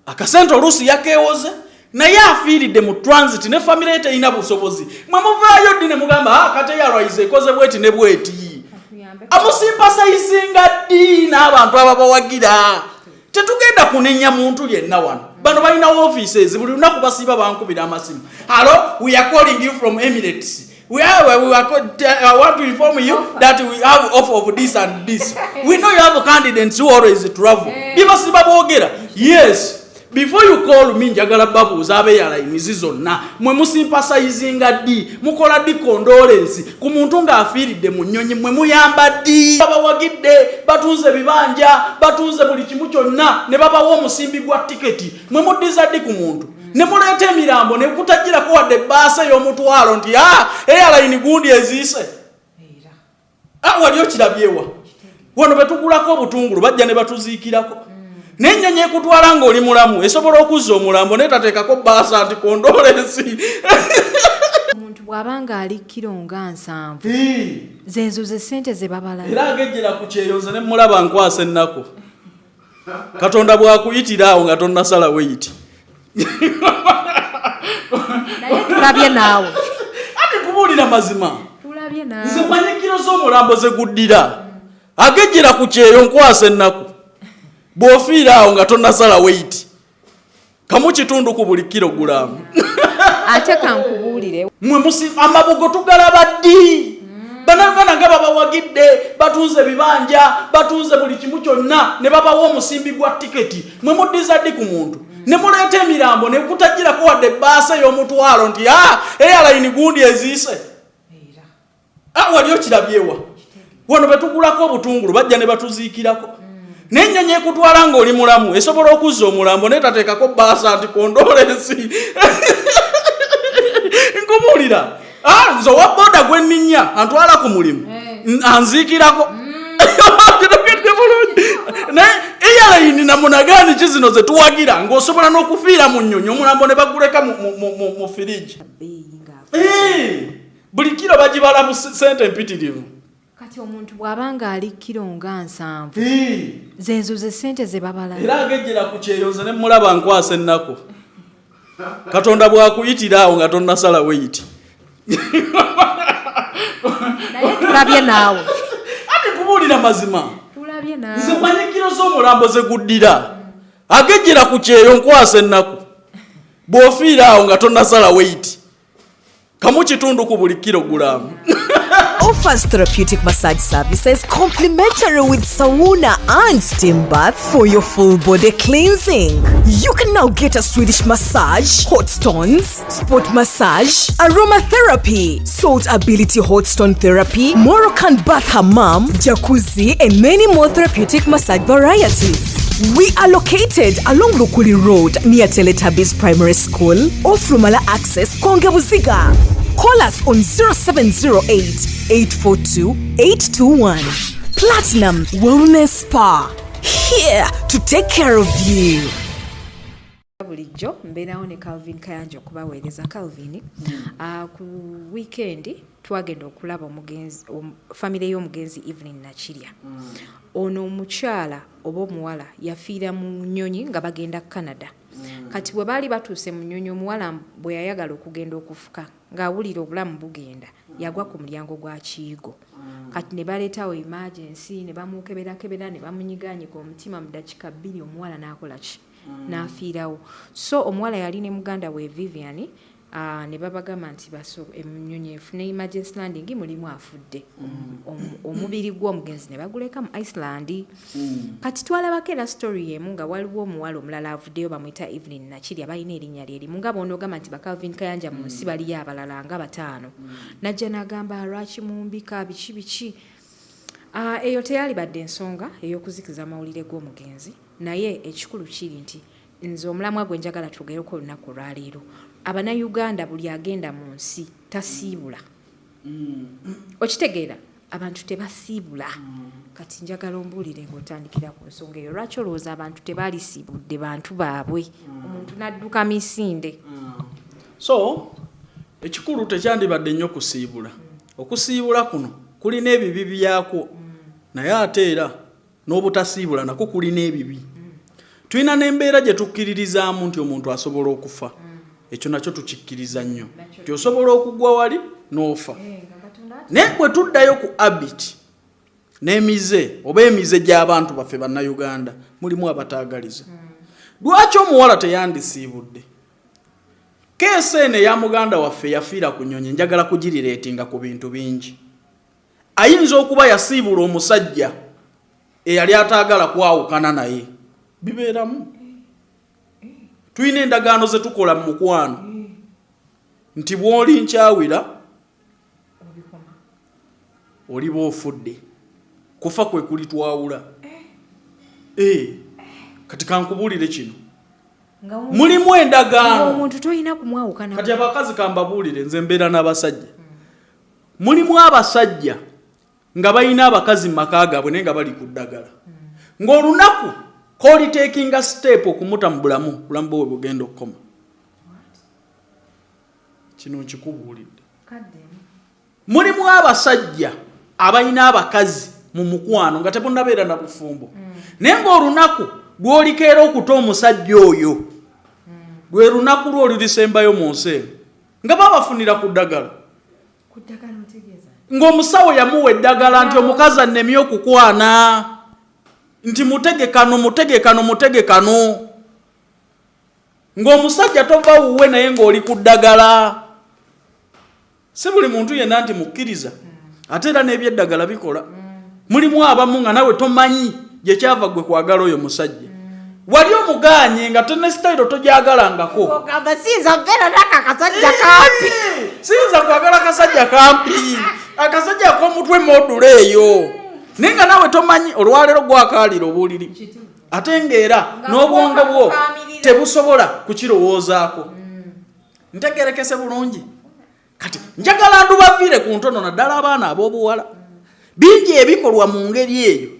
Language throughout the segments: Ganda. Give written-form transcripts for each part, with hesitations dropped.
Akasente oluusi yakeewoze, naye afiiridde mu transit ne famire ye terina busobozi. Mwe muvaayo ddi ne mugamba, "Ah, kati airlines ekoze bweti ne bweti"? Amusympathizinga ddi n'abantu ababawagira? Tetugenda kunenya muntu yenna wano. Bano balina offices, buli lunaku basiiba bankubira amasimu, "Hello, we are calling you from Emirates. We want to inform you that we have offer of this and this. We know you have candidates who always travel." Bibasiba boogera. Yes, before you call me, njagala babuuza abe airlines zonna, mwe musympathizinga ddi? Mukola ddi condolence ku muntu ng'afiiridde mu nnyonyi? Mwe muyamba ddi? Babawagidde, batunze ebibanja, batunze buli kimu kyonna, ne babawa omusimbi gwa tiketi. Mwe muddiza ddi ku muntu? Ne muleeta emirambo ne kutagirako wadde ebbaasa ey'omutwalo nti a airline gundi eziise. Ah, wali okirabyewa? Wano betugulako obutungulu, bajja ne batuziikirako. Naye ennyonyi ekutwala ng'oli mulamu esobola okuzza omulambo netateekako bbaasa nti condolence? Omuntu bw'aba nga ali kiro nga 70, zeezo ze sente ze babala. Era agejjera ku kyeyo, nze ne mulaba nkwasa ennaku. Katonda bw'akuyitira awo nga tonnasala weight. Naye tulabye naawe. Ati kubuulira mazima. Tulabye Nze naawe. Mmanyi kiro z'omulambo ze guddira. Agejjera ku kyeyo, nkwasa ennaku bw'ofiira awo nga tonnasala weight, kamu kitundu ku buli kilogulaamu. Ate kankubuulire. Mwe musi amabugo tugalaba ddi? Bannayuganda nga babawagidde, batunze ebibanja, batunze buli kimu kyonna, ne babawa omusimbi gwa tiketi. Mwe muddiza ddi ku muntu? Ne muleeta emirambo ne kutagirako wadde ebbaasa ey'omutwalo nti a airline gundi eziise. Ah, wali okirabyewa? Wano betugulako obutungulu, bajja ne batuziikirako. Naye ennyonyi ekutwala ng'oli mulamu esobola okuzza omulambo netateekako bbaasa nti condolence? Nkubuulira. Ah, nze owa boda gwe nninnya antwala ku mulimu anziikirako. Kitegedde bulungi? Naye airline namunagaani ki zino zetuwagira ng'osobola n'okufiira mu nnyonyi, omulambo ne baguleka mu firiji? Bbeeyi nga Buli kiro bagibala mu sente empitirivu. Kati omuntu bw'aba nga ali kiro nga 70, zeezo ze sente ze babala. Era agejjera ku kyeyo, nze ne mulaba nkwasa ennaku. Katonda bw'akuyitira awo nga tonnasala weight. Naye tulabye naawe. Ati kubuulira mazima. Tulabye Nze naawe. mmanyi kiro z'omulambo ze guddira. Agejjera ku kyeyo, nkwasa ennaku bw'ofiira awo nga tonnasala weight, kamu kitundu ku buli kilogulaamu. Offers therapeutic massage services complimentary with sauna and steam bath for your full body cleansing. You can now get a Swedish massage, hot stones, sport massage, aromatherapy, salt ability hot stone therapy, Moroccan bath hammam, jacuzzi, and many more therapeutic massage varieties. We are located along Lukuli Road near Teletubbies Primary School, off Lumala Access, Konge Buziga. Call us on 0708 842 821. Platinum Wellness Spa. Here to take care of you. Bulijjo mbeerawo ne Calvin Kayanja okubaweereza. Calvin, ku weekend twagenda okulaba omugenzi, famire y'omugenzi Evelyn Nakirya. Ono omukyala oba omuwala yafiira mu nnyonyi nga bagenda Canada. Kati bwe baali batuuse mu nnyonyi, omuwala bwe yayagala okugenda okufuka ng'awulira obulamu bugenda, yagwa ku mulyango gwa kiyigo. Kati ne baleetawo emergency, ne bamukeberakebera, ne bamunyigaanyiga omutima. Mu dakiika 2 omuwala n'akola ki? N'afiirawo. So omuwala yali ne muganda we Vivian, ne babagamba nti baso ennyonyi efune emergency landing, mulimu afudde. Omubiri gw'omugenzi ne baguleka mu Iceland. Kati twalabako era story emu nga waliwo omuwala omulala avuddeyo, bamuyita Evelyn Nakirya, balina erinnya lyerimu nga bonoogamba nti Bacalvin Kayanja mu nsi baliyo abalala nga bataano. Najja n'agamba, "Lwaki mumbika biki biki?" Eyo teyalibadde ensonga ey'okuzikiza amawulire g'omugenzi, naye ekikulu kiri nti nze omulamwa gwe njagala twogereko olunaku olwaleero, Abannayuganda buli agenda mu nsi tasiibula. Okitegeera? Abantu tebasiibula. Kati njagala ombuulire ng'otandikira ku nsonga eyo, lwaki olowooza abantu tebalisiibudde bantu baabwe, omuntu n'adduka misinde? So ekikulu tekyandibadde nnyo kusiibula. Okusiibula kuno kulina ebibi byakwo, naye ate era n'obutasiibula nakwo kulina ebibi. Tulina n'embeera gye tukkiririzaamu nti omuntu asobola okufa. Ekyo nakyo tukikkiriza nnyo nti osobola okugwa wali n'ofa. Naye bwe tuddayo ku habit n'emize oba emize gy'abantu baffe Bannayuganda, mulimu abataagaliza. Lwaki omuwala teyandisiibudde? Case eno eya muganda waffe yafiira ku nyonyi, njagala kugirelatinga ku bintu bingi. Ayinza okuba yasiibula omusajja eyali ataagala kwawukana naye. Bibeeramu. Tulina endagaano ze tukola mu mukwano nti bw'oli nkyawira oliba ofudde, kufa kwe kulitwawula. Eh, kati kankubuulire kino, mulimu endagaano. Omuntu tolina kumwawukana. Kati abakazi kambabuulire, nze mbeera n'abasajja. Mulimu abasajja nga balina abakazi mu maka gaabwe naye nga bali ku ddagala, ng'olunaku k'olitakinga step okumuta mu bulamu, bulamu bwe bugenda okukoma. Kino nkikubuulidde. Mulimu abasajja abalina abakazi mu mukwano nga tebunnabeera na bufumbo, naye ng'olunaku lw'olikeera okuta omusajja oyo lwe lunaku lwo olulisembayo mu nsi eno, nga babafunira ku ddagala, ng'omusawo yamuwa eddagala nti omukazi annemye okukwana, nti mutegekano, mutegekano, mutegekano, ng'omusajja tova wuwe naye ng'oli ku ddagala. Si buli muntu yenna nti mukkiriza, ate era n'ebyeddagala bikola. Mulimu abamu nga nawe tomanyi gye kyava gwe kwagala oyo musajja, wali omugaanye nga tene sitayiro togyagalangako. Ogamba siyinza mbeera nako akasajja kampi. Siyinza kwagala kasajja kampi, akasajja ak'omutwe modula eyo, naye nga naawe tomanyi olwaleero gwakaalira obuliri, ate ng'era n'obwongo bwo tebusobola kukirowoozaako. Ntegerekese bulungi? Kati njagala ndubaviire ku ntono, naddala abaana ab'obuwala. Bingi ebikolwa mu ngeri eyo.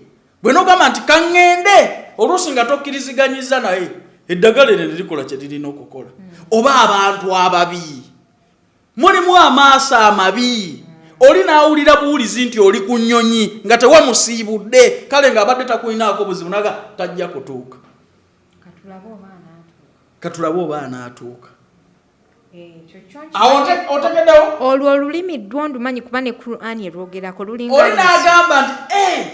Bwe nogamba nti kaŋŋende, oluusi nga tokkiriziganyiza naye, eddagala eryo ne likola kye lirina okukola. Oba abantu ababi, mulimu amaaso amabi, oli n'awulira buwulizi nti oli ku nnyonyi nga tewamusiibudde, kale ng'abadde takulinaako buzibu, naga tajja kutuuka, katulabe oba anaatuuka. Awo otegeddewo? Olwo olulimi lwo ndumanyi, kuba ne Qur'ani erwogerako, lulinga Oli n'agamba nti, "Eh,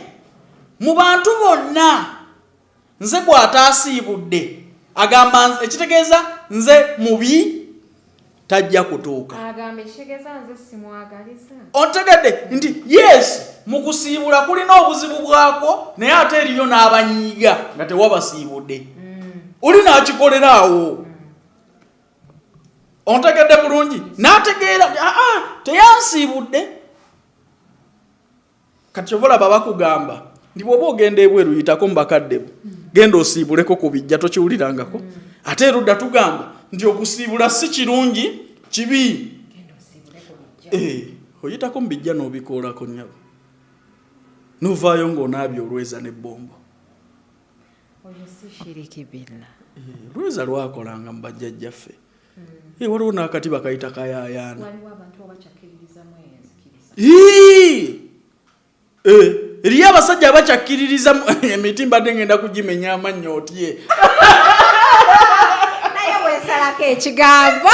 mu bantu bonna nze gw'ataasiibudde." Agamba ekitegeeza nze mubi, tajja kutuuka. Agamba ekitegeeza nze simwagaliza. Otegedde nti yes, mu kusiibula kulina obuzibu bwakwo, naye ate eriyo n'abanyiiga nga tewabasiibudde. Oli n'akikolera awo. Ontegedde bulungi? N'ategeera aa teyansiibudde. Kati kyova olaba bakugamba nti bw'oba ogenda ebweru, yitako mu bakadde bo, genda osiibuleko ku bijja. Tokiwulirangako? Ate erudda tugamba nti okusiibula si kirungi, kibi. Eh, oyitako mu bijja n'obikoolako, nnyabo, novaayo ng'onaabye olweza n'ebbombo. Oyo si shiriki billah? Eh, lweza lwakolanga mu bajjajjaffe. Eh, waliwo n'akati bakayita kayaayaana. Waliwo abantu abakyakkiririzamu eyo enzikiriza. Ii! Eh, eriyo abasajja abakyakiririza emiti. Mbadde ngenda kugimenya amannyo otye. Naye weesalako ekigambo.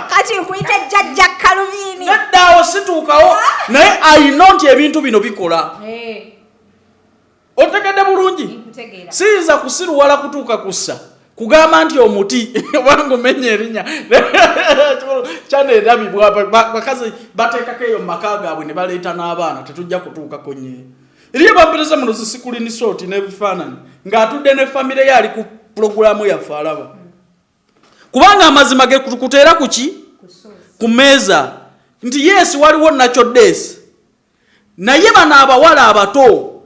Kati nkuyita jjajja Kaluvini. Neddaawo situukawo, naye ayina nti ebintu bino bikola. Otegedde bulungi? Nkutegeera. Siyinza kusiruwala kutuuka kussa kugamba nti omuti obanga omenya erinnya kyanerabibwa bakazi bateekako eyo mu maka gaabwe ne baleeta n'abaana. Tetujja kutuukako nnyo. Eriyo bampereza muno ziscreenshot n'ebifaananyi ng'atudde ne famire ye, ali ku pulogulaamu yaffe alaba, kubanga amazima ge kuteera ku ki ku mmeeza nti yes, waliwo natural death, naye bano abawala abato,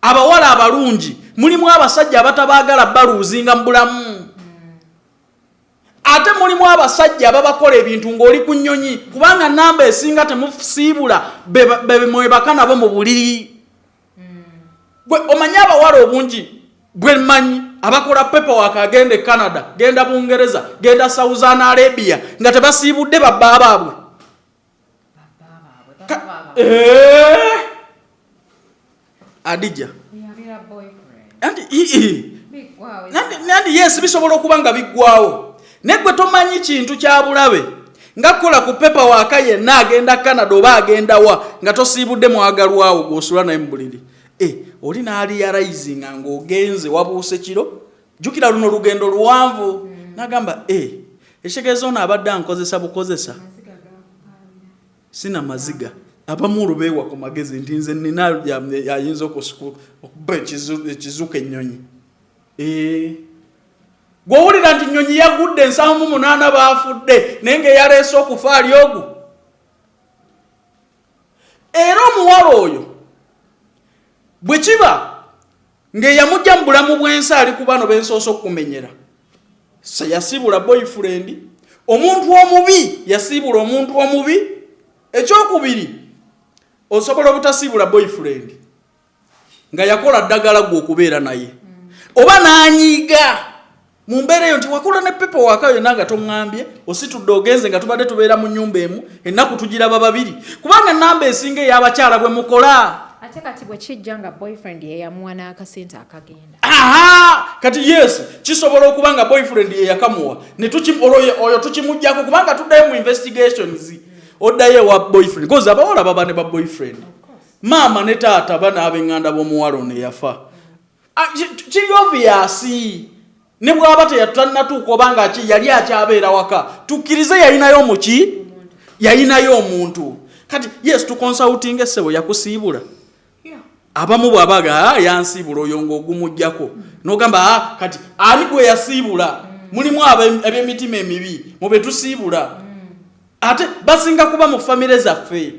abawala abalungi, mulimu abasajja abatabaagala baluuzinga mu bulamu. Ate mulimu abasajja ababakola ebintu ng'oli ku nnyonyi, kubanga namba esinga temusiibula be mwebaka nabo mu buliri. Gwe omanyi abawala obungi bwe mmanyi abakola paperwork, agenda e Canada, genda Bungereza, genda Southern Arabia, nga tebasiibudde babba baabwe. Eh! Adija anti ii. Nandi yes, bisobola okuba nga biggwawo, naye gwe tomanyi kintu kya bulabe nga kukola ku pepa waaka yenna agenda Canada oba agenda wa nga tosiibudde mwagalwawo gw'osula naye mu buliri. Oli n'arealizinga ng'ogenze, wabuuse kiro, jjukira luno lugendo luwanvu, n'agamba, "Ekitegeeza ono abadde ankozesa bukozesa." Sina maziga. Abamu olubeewa ku magezi nti nze nina ayinza okuba ekizuka ennyonyi. Gw'owulira nti nnyonyi yagudde, 78 baafudde, naye ng'eyaleese okufa ali ogu. Era omuwala oyo bwe kiba ng'eyamujja mu bulamu bw'ensi ali ku bano bensoose okumenyera, yasiibula boyfriend, omuntu omubi yasiibula omuntu omubi. Ekyokubiri, osobola obutasiibula boyfriend nga yakola ddagala gwe okubeera naye, oba n'anyiiga mu mbeera eyo nti wakola ne pepa waka yonna nga toŋŋambye, ositudde ogenze nga tubadde tubeera mu nnyumba emu, ennaku tugiraba babiri, kubanga namba esinga ey'abakyala bwe mukola. Ate kati bwe kijja nga boyfriend yeyamuwa n'akasente akagenda? Aha, kati yes, kisobola okuba nga boyfriend ye yakamuwa, olwo oyo tukimugjako, kubanga tuddayo mu investigations, oddayo ewa boyfriend, because abawala baba ne ba boyfriend, maama ne taata, bana ab'eŋŋanda b'omuwala ono eyafa. Ah, kiri obvious, ne bw'aba teyatannatuuka oba nga yali akyabeera waka, tukkirize yalinayo muki, yalinayo omuntu. Kati yes, tuconsultinga essebo yakusiibula. Abamu bw'abaga, "Ah, yansiibula," oyo ng'ogumugjako n'ogamba, "Ah, kati ani gwe yasiibula?" Mulimu ab'emitima emibi mu be tusiibula, ate basinga kuba mu famire zaffe.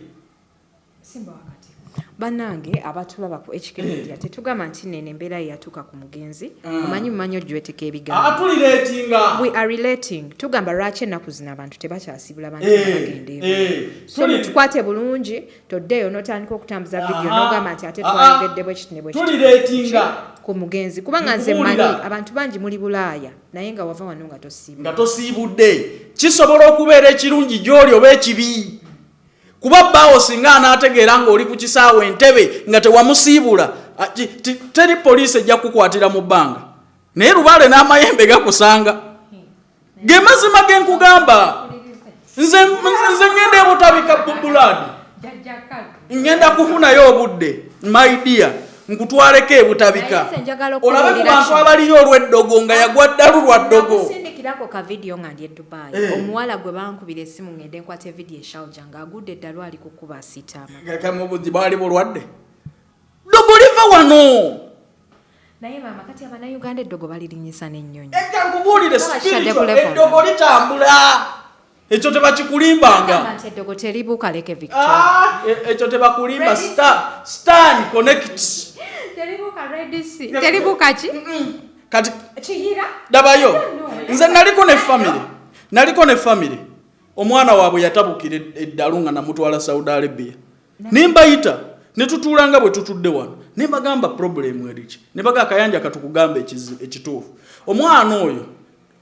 Simba wakati. Bannange abatulaba ku HK Media, tetugamba nti nene embeera ye yatuuka ku mugenzi. Omanyi mumanyi ojweteka ebigambo. Atuliratinga. We are relating. Tugamba lwaki ennaku zino abantu tebakyasibula bantu nga bagenda ebweru. So mutukwate bulungi, toddeeyo n'otandika okutambuza vidiyo n'ogamba nti ate twayogedde bwe kiti ne bwe kiti Tuliratinga. ku mugenzi, kubanga nze Nkubuulira. mmanyi abantu bangi muli Bulaaya naye nga wava wano nga tosiibula. Nga tosiibudde, kisobola okubeera ekirungi gy'oli oba ekibi, kuba bbaawo singa anaategeera ng'oli ku kisaawe Entebe nga tewamusiibula, teri poliisi ejja kukukwatira mu bbanga, naye lubaale n'amayembe gakusanga. Ge mazima ge nkugamba. Nze ngenda ebutabika bubulaadi, ngenda kufunayo obudde, my dear, nkutwaleko ebutabika. Naye nze njagala olabe ku okubuulira bantu kino. abaliyo olw'eddogo nga yagwa ddalu lwa ddogo. Nakusindikirako ka vidiyo nga ndi e Dubai. Omuwala gwe bankubira essimu ngende nkwata evidiyo e Sharjah ng'agudde eddalu, ali kukuba asiitaama. Kamubuzi bwali bulwadde, ddogo liva wano. Naye maama, kati abannayuganda eddogo balirinyisa n'ennyonyi. Eka nkubuulire. Babakadde Spiritual, ku level. Eddogo litambula, ekyo tebakikulimbanga. Gamba nti eddogo teribuuka Lake Victoria. Ah, ekyo tebakulimba. Star connect. Teribuuka Red Sea, teribuuka ki? Kati Kiyira. Dabayo, nze naliko ne family, omwana waabwe yatabukira eddalu nga namutwala Saudi Arabia, nembayita ne tutuula nga bwe tutudde wano, ne mbagamba problem eriki, ne baga akayanja katukugamba ekituufu, omwana oyo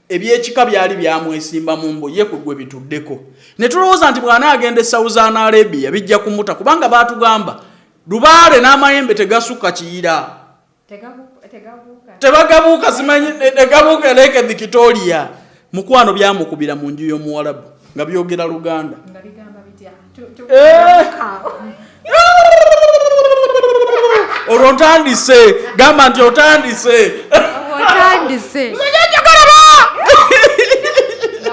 ebyekika byali byamwesimba mu mbu ye kwe gwe bituddeko, ne tulowooza nti bw'anaagenda e Saudi Arabia bijja kumuta, kubanga baatugamba lubaale n'amayembe tegasukka Kiyira. Tegabuuka. Tebagabuuka, simanyi negabuuka Lake Victoria. Mukwano, byamukubira mu nju y'omuwalabu nga byogera Luganda. Nga bigamba bitya? Olwo ntandise, gamba nti otandise. Otandise. Nga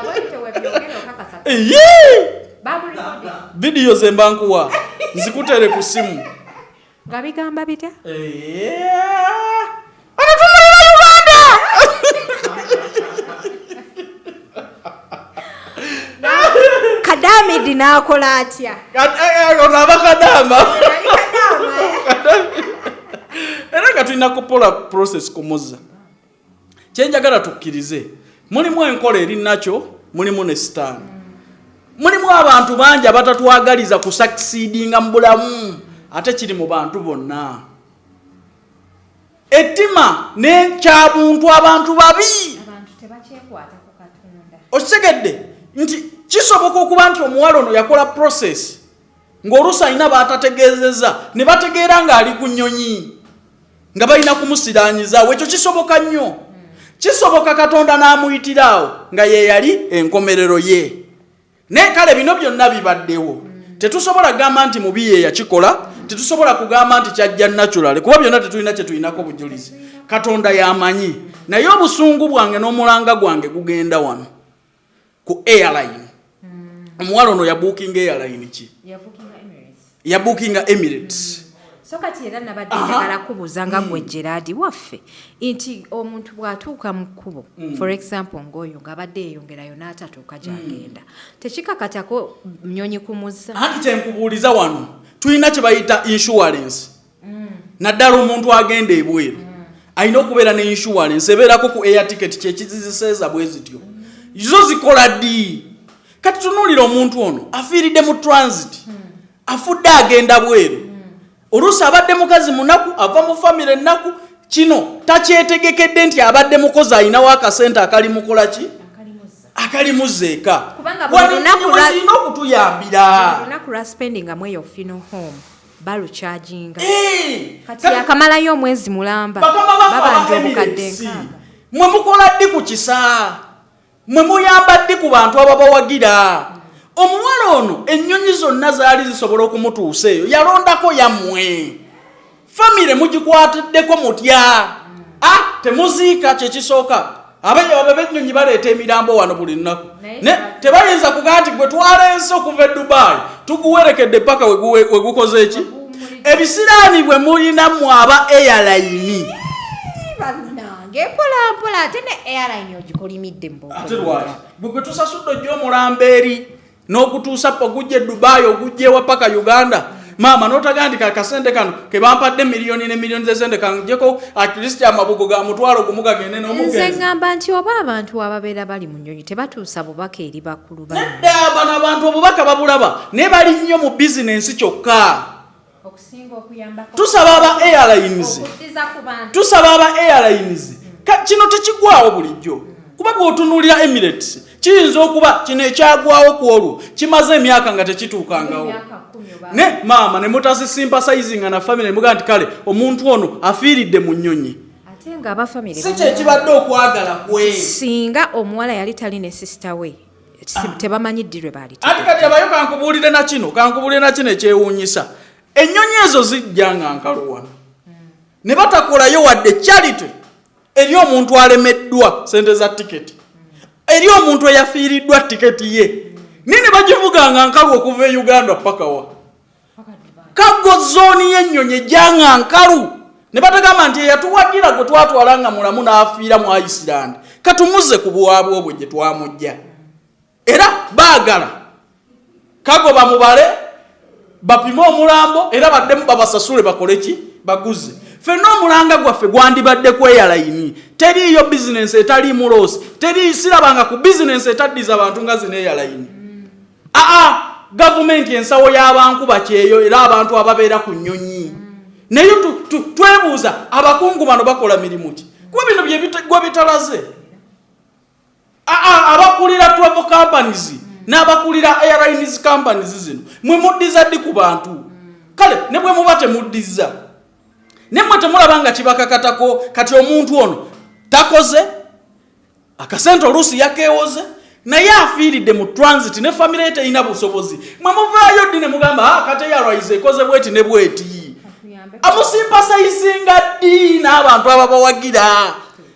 bwetyo webyogera okakasa. Eyi! Bamurecording. Vidiyo ze mba nkuwa nzikutere ku simu. Nga bigamba bitya? Atutumulira Uganda. Kadamidi n'akola atya? Ono aba kadama. Yali kadama, eh? Era nga tulina kupola process kumuzza. Kyenjagala tukkirize, mulimu enkola eri nakyo, mulimu ne sitaani, mulimu abantu bangi abatatwagaliza kusucceedinga mu bulamu, ate kiri mu bantu bonna, ettima n'enkyabuntu, abantu babi. Abantu tebakyekwata ku Katonda. Okitegedde nti kisoboka okuba nti omuwala ono yakola process ng'oluusi alina baatategeezezza ne bategeera ng'ali ku nnyonyi. Nga balina kumusiraanyizaawo. Ekyo kisoboka nnyo, kisoboka Katonda n'amuyitiraawo nga ye yali enkomerero ye. Naye kale bino byonna bibaddewo, tetusobola kugamba nti mubi ye yakikola, tetusobola kugamba nti kyajja natural, kuba byonna tetulina kye tulinako bujulizi. Katonda yamanyi. Naye obusungu bwange n'omulanga gwange gugenda wano ku airline. Omuwala ono yabuukinga airline ki? Yabuukinga Emirates. So kati era nabadde njagala kubuuza nga gwe Gerard waffe nti omuntu bw'atuuka mu kkubo, for example ng'oyo ng'abadde yeeyongerayo n'atatuuka gy'agenda, tekikakatako nnyonyi kumuzza? Anti kyenkubuuliza wano, tulina kye bayita insurance. Naddala omuntu agenda ebweru alina okubeera ne insurance ebeerako ku air ticket. Kyekiziziseeza bwe zityo, zo zikola ddi? Kati tunuulira omuntu ono afiiridde mu transit, afudde agenda bweru. Oluusi abadde mukazi munaku, ava mu famire ennaku. Kino takyetegekedde nti abadde mukozi, alinawo akasente akali mukola ki, akalimuzza eka. Kubanga buli lunaku zirina okutuyambira. Olunaku lwa spendinga mu eyo funeral home balucharginga. Kati Kati akamalayo omwezi mulamba, bakama baffe aba babanja obukadde Emirates, 60. Mwe mukola ddi ku kisa? Mwe muyamba ddi ku bantu ababawagira? Omuwala ono ennyonyi zonna zaali zisobola okumutuusa eyo, yalondako yammwe. Famire mugikwatiddeko mutya? A temuziika, kyekisooka. Abe- abenyonyi baleeta emirambo wano buli lunaku. Naye Ne tebayinza kugaa nti gwe twala ensi okuva e Dubai, tuguwerekedde paka wegukoze eki ebisiraani bwe mulina mmwe aba airline. Bannange, mpola mpola, ate ne airline ogikolimidde. Ate lwaki gwe tusasudde ojja omulamba eri n'ogutuusa ogujja e Dubai, ogujja ewa paka Uganda, maama n'otagaa nti kakasente kano kebampadde, miliyoni ne miliyoni zesente, kangjeko at least amabugo ga 500,000 gagende Nze n'omugenzi? Ŋŋamba nti oba abantu ababeera bali mu nnyonyi tebatuusa bubaka eri bakulu ba Nedda, bano abantu obubaka babulaba, naye bali nnyo mu bizinensi kyokka. Okusinga okuyambako. Tusaba aba airlines, okuddiza ku bantu. Tusaba aba airlines. Kino tekigwawo bulijjo, kuba bw'otunuulira Emirates, kiyinza okuba kino ekyagwawo ku olwo kimaze emyaka nga tekituukangawo. Emyaka 10 oba Ne maama ne mutasisympathizinga na family, mugaa nti kale omuntu ono afiiridde mu nnyonyi. Ate nga abafamire Si kyekibadde okwagala kwe. Singa omuwala yali tali ne sister we, tebamanyi ddi lwe baali. Ati kati abayo, kankubuulire nakino ekyewuunyisa: ennyonyi ezo zijja nga nkalu wano, ne batakolayo wadde charity eri omuntu alemeddwa sente za tiketi, eri omuntu eyafiiriddwa tiketi ye, naye ne bagivuga nga nkalu okuva e Uganda paka wa cargo zone y'ennyonyi, ejja nga nkalu, ne batagamba nti eyatuwagira gwe twatwala nga mulamu n'afiira mu Iceland, katumuze ku bwabwe obwo gye twamujja. Era baagala cargo bamubale, bapime omulambo, era baddemu babasasule, bakole ki, baguze. Ffenna omulanga gwaffe gwandibadde ku airline. Teriiyo bizinensi etaliimu loss, teri. Sirabanga ku bizinensi etaddiza bantu nga zino airline. Aa, gavumenti ensawo y'abankuba kyeyo, era abantu ababeera ku nnyonyi. Naye twebuuza abakungu bano bakola mirimu ki? Kuba bino byebigwa bitalaze. Aa, abakulira travel companies n'abakulira airlines companies zino, mwe muddiza ddi ku bantu? Kale ne bwe muba temuddiza, ne mmwe temulaba nga kibakakatako? Kati omuntu ono takoze akasente, oluusi yakeewoze, naye afiiridde mu transit, ne famire ye terina busobozi. Mwe muvaayo ddi ne mugamba, "Ah, kati airlines ekoze bweti ne bweti"? Amusympathizinga ddi n'abantu ababawagira?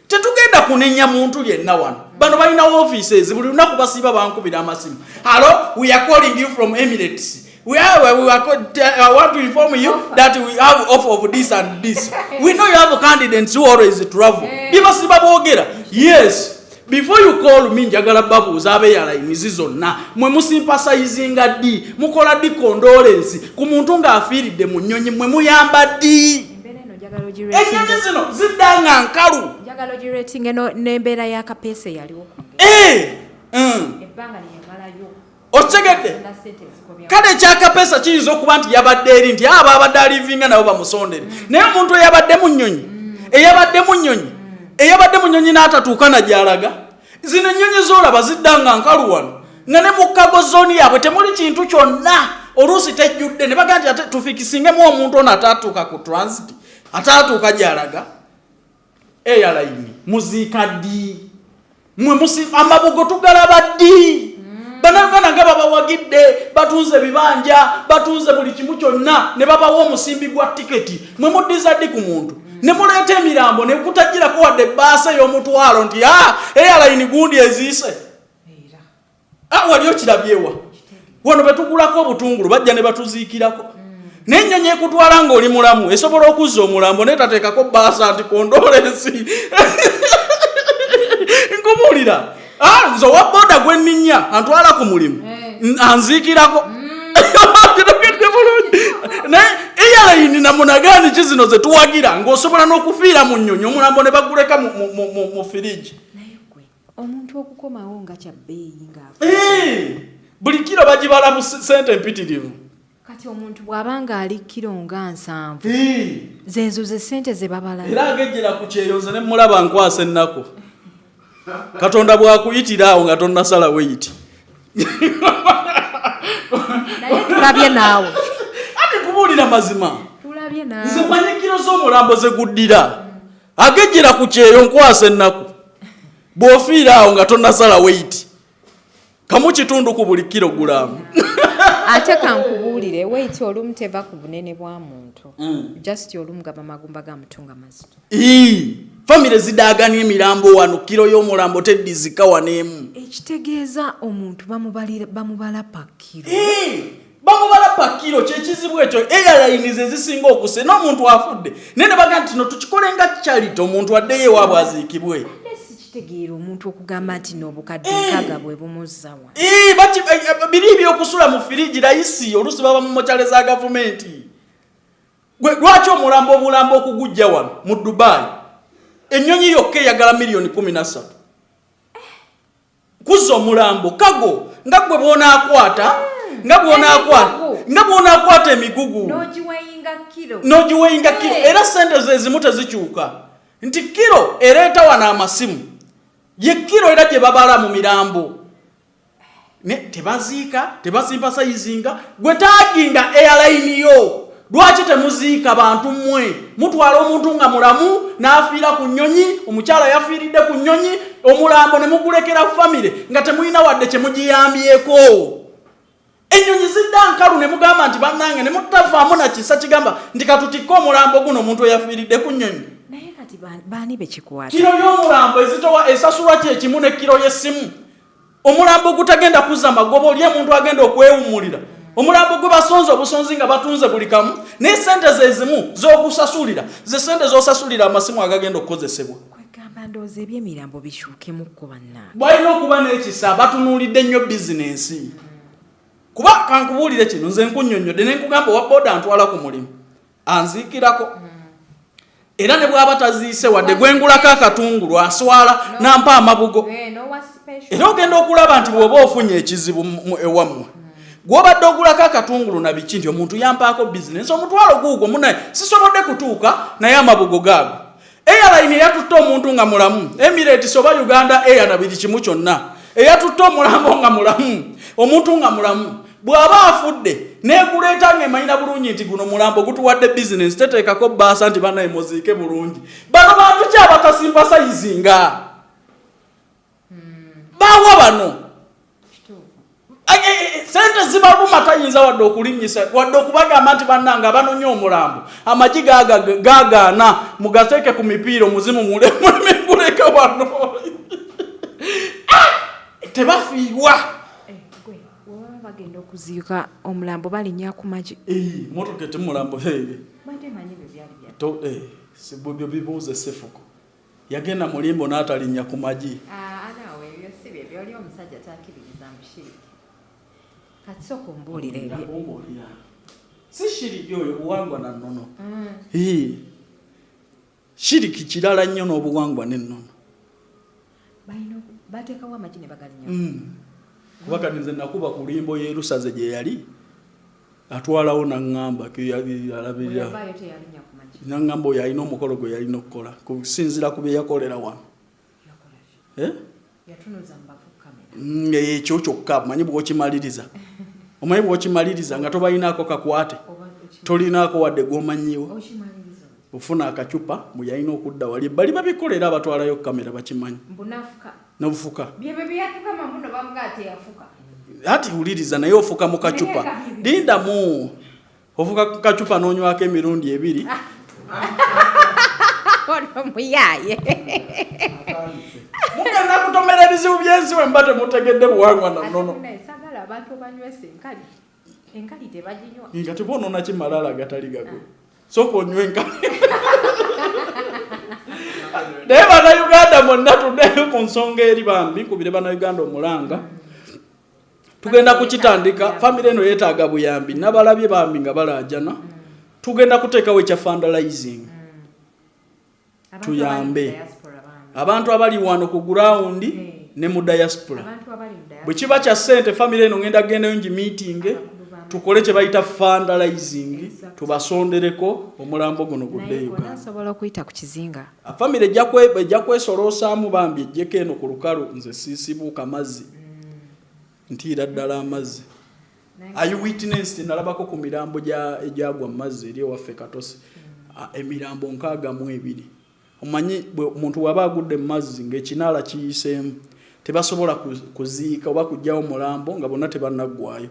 Tetugenda kunenya muntu yenna wano. Bano balina offices, buli lunaku basiiba bankubira amasimu: "Hallo, we are calling you from Emirates. We are, I want to inform you that we have offer of this and this. We know you have candidates who always travel." Bibasiba boogera. Yes, before you call me, njagala babuuza abe airlines zonna, mwe musympathizinga ddi? Mukola ddi condolence ku muntu ng'afiiridde mu nnyonyi? Mwe muyamba ddi? Embeera eno njagala Ennyonyi zino zidda nga nkalu. Njagala ogiratinge n'embeera y'akapeesa eyaliwo ku ebbanga lyeyamalayo. Okitegedde? Na sente ezikomya. Kale ekyakapeesa kiyinza okuba nti yabadde eri nti aba abadde alivinga nabo bamusondere, naye omuntu eyabadde mu nnyonyi, eyabadde mu nnyonyi n'atatuuka na gy'alaga. Zino ennyonyi z'olaba zidda nga nkalu wano, nga ne mu cargo zone yaabwe temuli kintu kyonna, oluusi tejjudde, ne bagaa nti ate tufikisingemu omuntu ono ataatuuka ku transit. Ate atuuka gy'alaga airline muziika ddi? Mwe amabugo tugalaba ddi? Bannayuganda nga babawagidde, batunze ebibanja, batunze buli kimu kyonna, ne babawa omusimbi gwa tiketi. Mwe muddiza ddi ku muntu? Ne muleeta emirambo ne kutagirako wadde ebbaasa ey'omutwalo nti a airline gundi eziise. Wali okirabyewa? Wano betugulako obutungulu bajja ne batuziikirako. N'ennyonyi ekutwala ng'oli mulamu esobola okuzza omulambo netateekako bbaasa nti condolences. Nkubuulira, nze owa boda gwe nninnya antwala ku mulimu anziikirako. Naye airline namunagaani ki zino ze tuwagira ng'osobola n'okufiira mu nnyonyi omulambo ne baguleka mu firiji. Naye gwe omuntu okukomawo nga kya bbeeyi ng'afa. Buli kiro bagibala mu sente empitirivu. Kati omuntu bw'aba ng'ali kiro nga 70, zeezo ze ssente ze babala. Era agejjera ku kyeyo nze ne mulaba nkwasa ennaku. Katonda bw'akuyitira awo nga tonnasala weight. Naye tulabye naawe. Ate kubuulira mazima. Tulabye naawe. Nze mmanyi kiro z'omulambo ze guddira. Agejjera ku kyeyo nkwasa ennaku. Bw'ofiira awo nga tonnasala weight. Kamu kitundu ku buli kiro gulaamu. Ate kankubuulire, weight olumu teva ku bunene bwa muntu. Just olumu gaba magumba ga muntu nga mazito. Famire zidaagana emirambo wano, kiro y'omulambo teddizika wano emu. Ekitegeeza omuntu bamubala pa kiro. Bamubala pa kiro, kyekizibu ekyo. Airlines ezisinga okuse n'omuntu afudde naye ne bagamba nti no tukikole nga charity, omuntu addeyo ewaabwe aziikibwe. Kitegeera omuntu okugamba nti n'obukadde 60 bwe bumuzza wa. Biri ebyokusula mu firiji layisi, oluusi baba mu mochale za gavumenti. Gwe lwaki omulambo obulambo okugujja wano mu Dubai ennyonyi yokka eyagala miliyoni 13 kuzza omulambo kago nga gwe bw'onaakwata nga bw'onaakwata nga bw'onaakwata emigugu n'ogiweyinga kiro, kiro. Era sente ze ezimu tezikyuka nti kiro ereeta wano amasimu ye kiro era gye babala mu mirambo. Ne tebaziika, tebasympathizinga. Gwe taginga airline yo, lwaki temuziika bantu mmwe? Mutwala omuntu nga mulamu n'afiira ku nnyonyi, omukyala yafiiridde ku nnyonyi, omulambo ne mugulekera famire nga temulina wadde kye mugiyambyeko. Ennyonyi zidda nkalu ne mugamba nti bannange, ne mutavaamu na kisa kigamba nti katutikke omulambo guno omuntu eyafiiridde ku nnyonyi. Naye kati baani bekikwata? Kiro y'omulambo ezitowa esasulwa kyekimu ne kiro y'essimu. Omulambo gutagenda kuzza magoba, oli omuntu agenda okwewummulira. Omulambo gwe basonze obusonzi nga batunze buli kamu, naye sente ze zimu z'ogusasulira ze sente z'osasulira amasimu agagenda okukozesebwa. Kwegamba ndowooza eby'emirambo bikyukemukko bannange. Balina okuba n'ekisa, batunuulidde nnyo bizinensi. Kuba kankubuulire kino, nze nkunnyonnyodde ne nkugamba owa boda antwala ku mulimu anziikirako. Era ne bw'aba taziise wadde gwengulako akatungulu aswala n'ampa amabugo. Era ogenda okulaba nti bw'oba ofunye ekizibu ewammwe gw'obadde ogulako akatungulu na biki nti omuntu yampaako bizinensi omutwalo guugwo munaye sisobodde kutuuka naye amabugo gaago. Airline eyatutte omuntu nga mulamu, Emirates oba Uganda Air na buli kimu kyonna, eyatutte omulambo nga mulamu, omuntu nga mulamu bw'aba afudde neguleeta ng'emanyina bulungi nti guno mulambo gutuwadde bizinensi, teteekako bbaasa nti bannaye muziike bulungi. Bano bantu ki abatasympathizinga? Bawa bano sente zibaluma, tayinza wadde okulinnyisa wadde okubagamba nti bannange abanonye omulambo amagi gagaana mugateeke ku mipiira omuzimu mulemeguleke wano. Tebafiirwa. Webaba bagenda okuziika omulambo balinnya ku magi. Motoka etemulambo byo bibuuze sefuko yagenda mulimbo n'atalinnya ku magi. Omusajja takiririza mu shiriki. Kati sooka ombuulire ebyo. Si shiriki oyo, buwangwa na nnono. Shiriki kirala nnyo n'obuwangwa n'ennono. Bateekawo amagi ne bagalinnya. Kuba kati nze nakuba ku limbo y'erusaze gye yali atwalawo naŋŋamba alabirira, naŋŋamba oyo alina omukolo gwe yalina okukola kusinziira ku bye yakolera wano. Ekyo kyokka manyi bw'okimaliriza, omanyi bw'okimaliriza nga tobalinaako kakwate, tolinaako wadde gw'omanyiwo. Ofuna akacupa muyalina okudda wali ebbali, babikolera abatwalayo kamera bakimanyi. Mbunafuka. Nobufuka. Byebyo byeyatuka mamuno bamugaa teyafuka. Ati wuliriza, naye ofuka mu kacupa, lindamu, ofuka ku kacupa n'onywako emirundi ebiri. Ono muyaye. Mugenda kutomera ebizibu by'ensi bwe muba temutegedde buwangwa na nnono. Naye sagala abantu banywesa enkali, enkali tebaginywa. Nga tebonoona kimalala agatali gago, sooka onywa enkali. Naye Bannayuganda mwonna, tuddeyo ku nsonga eri. Bambi nkubire Bannayuganda omulanga, tugenda kukitandika. Famire eno yeetaaga buyambi. Nabalabye bambi nga balaajana. Tugenda kuteekawo ekya fundraising. Abantu Tuyambe. abali mu diaspora bambi. Abantu abali wano ku ground ne mu diaspora. Abantu abali mu diaspora. Bwe kiba kya ssente, famire eno ngenda gendayo ngi meeting, tukole kye bayita fundraising, tubasondereko omulambo guno gudde Naye Uganda. onasobola okuyita ku kizinga. Famire ejja kwesoloosaamu bambi, ejjeko eno ku lukalu. Nze siisibuuka mazzi, ntiira ddala amazzi. I witnessed, nalabako ku mirambo egyagwa mu mazzi eri ewaffe Katosi. Ah, emirambo 62. Omanyi omuntu bw'aba agudde mu mazzi ng'ekinaala kiyiseemu, tebasobola kuziika oba kuggyawo mulambo nga bonna tebannaggwayo,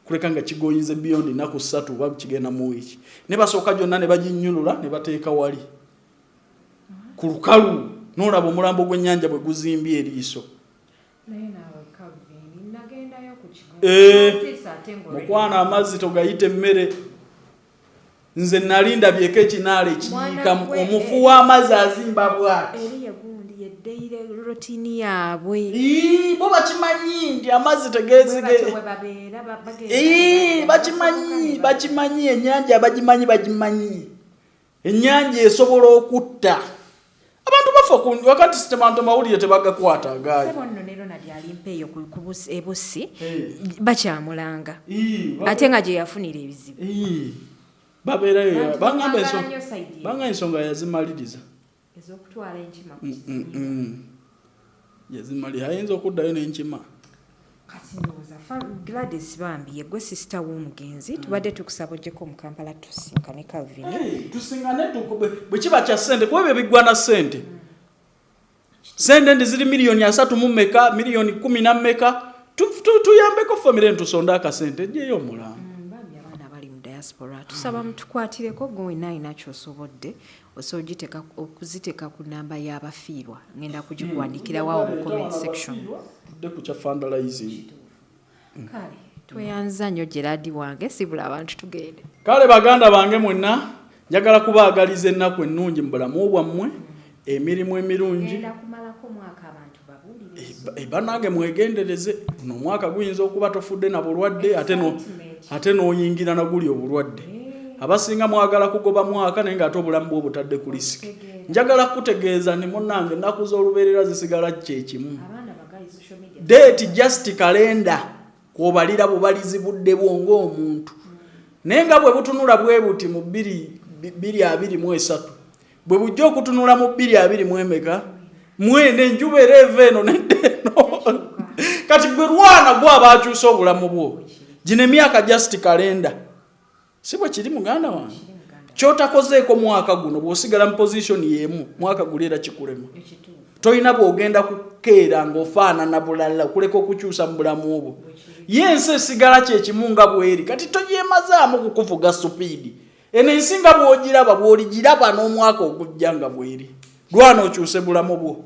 kuleka nga kigoyinze beyond nnaku 3 oba kigenda mu wiiki, ne basooka gyonna ne baginnyulula ne bateeka wali ku lukalu, n'olaba omulambo gw'ennyanja bwe guzimbye eriiso. Naye naawe Calvin, nagendayo ku kigo. Eh, Ntiisa ate ng'olwedde. Mukwano, amazzi togayita emmere. Nze nali ndabyeko ekinaala ekiyiika. Mwana gwe, Omufu eh. w'amazzi azimba bwati. Eri ye gundi ye daily routine yaabwe. Ii, bo bakimanyi nti amazzi tegezige. Bwe batyo bwe babeera bagenda. Ii, bakimanyi, bakimanyi ennyanja, bagimanyi, bagimanyi ennyanja esobola okutta abantu. Bafa wakati sitemanto mawulire tebagakwata agaayo. Sebo nno ne Ronald alimpa eyo ku ebusi Eh. bakyamulanga, Ii, ate nga gye yafunira ebizibu. Ii, babeerayo. Bantu Bangamba baagala ensonga nnyo side eyo. Banga ensonga yazimaliriza. Ez'okutwala enkima ku kizinga. Yazimaliriza, ayinza okuddayo n'enkima. Kati ndowooza Gladys bambi yeggwe sister w'omugenzi, tubadde tukusaba ojjeko mu Kampala tusinkane Calvin. Hey, tusingane bwe kiba kya ssente, kuba ebyo biggwa na ssente. Sente ndi ziri miliyoni 30 mu mmeka, miliyoni 10 na mmeka. Tuyambeko famire, ntusonde akasente ejjeyo omulambo. Bambi abaana abali mu diaspora, tusaba mutukwatireko. Gwe wenna alina kyosobodde, osobola okuziteeka ku namba y'abafiirwa, ngenda kugikuwandikira waawo mu comment section. Tudde ku kya fundraising. Kale tweyanza nnyo Gerard wange, sibula abantu tugende. Kale baganda bange mwenna, njagala kubaagaliza ennaku ennungi mu bulamu bwammwe, emirimu emirungi. Genda kumalako omwaka, abantu babuulire. Eh, bannange mwegendereze, guno omwaka guyinza okuba tofudde na bulwadde, ate no Excitement. ate n'oyingira naguli obulwadde. Abasinga mwagala kugoba mwaka, naye ng'ate obulamu bwe obutadde ku risk. Njagala kutegeeza nti munnange, ennaku z'olubeerera zisigala kyekimu. Abaana bagayi social media. Date just kalenda kwobalira bubalizi budde bwo ng'omuntu, naye nga bwe butunula bwe buti mu 2023, bwe bujja okutunula mu bbiri abiri mu emeka mwene, enjuba era eva eno nedda eno. Kati gwe lwana gwaba akyusa obulamu bwo. Gino emyaka just kalenda, si bwe kiri muganda wange? Kyotakozeeko mwaka guno, bw'osigala mu position y'emu mwaka guli, era kikulema. Tolina bw'ogenda kukeera ng'ofaanana bulala okuleka okukyusa mu bulamu bwo. Ye ensi esigala kyekimu nga bweri. Kati togyemazaamu kukuvuga speed. Eno ensi nga bw'ogiraba, bw'oligiraba n'omwaka ogujja nga bweri. Lwana okyuse bulamu bwo.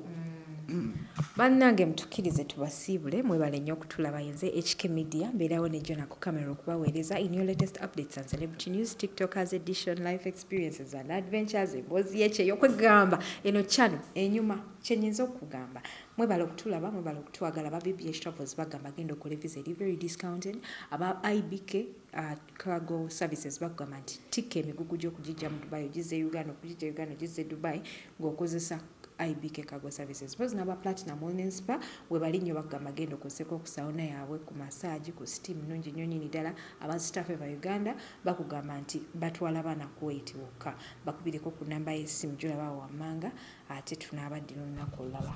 Bannange, mutukkirize tubasiibule. Mwebale nnyo okutulaba. Yenze HK Media, mbeerawo ne Jona ku camera okubaweereza in your latest updates and celebrity news, TikTokers edition, life experiences and adventures, emboozi yekyeyo. Kwegamba eno channel enyuma. Kyenyinza okugamba, mwebale okutulaba, mwebale okutwagala. Aba BBH Travels bagamba genda okola visa eri very discounted. Aba IBK Cargo Services bakugamba nti tikka emigugu gy'okugijja mu Dubai ogizza e Uganda, okugijja Uganda ogizza e Dubai ng'okozesa IBK Cargo Services. Mpozi n'aba Platinum Wellness Spa webali nnyo, bakugamba genda okozeseko ku sauna yaabwe, ku massage, ku steam, nnungi nnyo nnyini ddala. Aba Staff Eva Uganda bakugamba nti batwala baana Kuwait wokka. Bakubireko ku namba y'essimu gy'olaba wammanga, ate tunaabaddira olunaku olulala.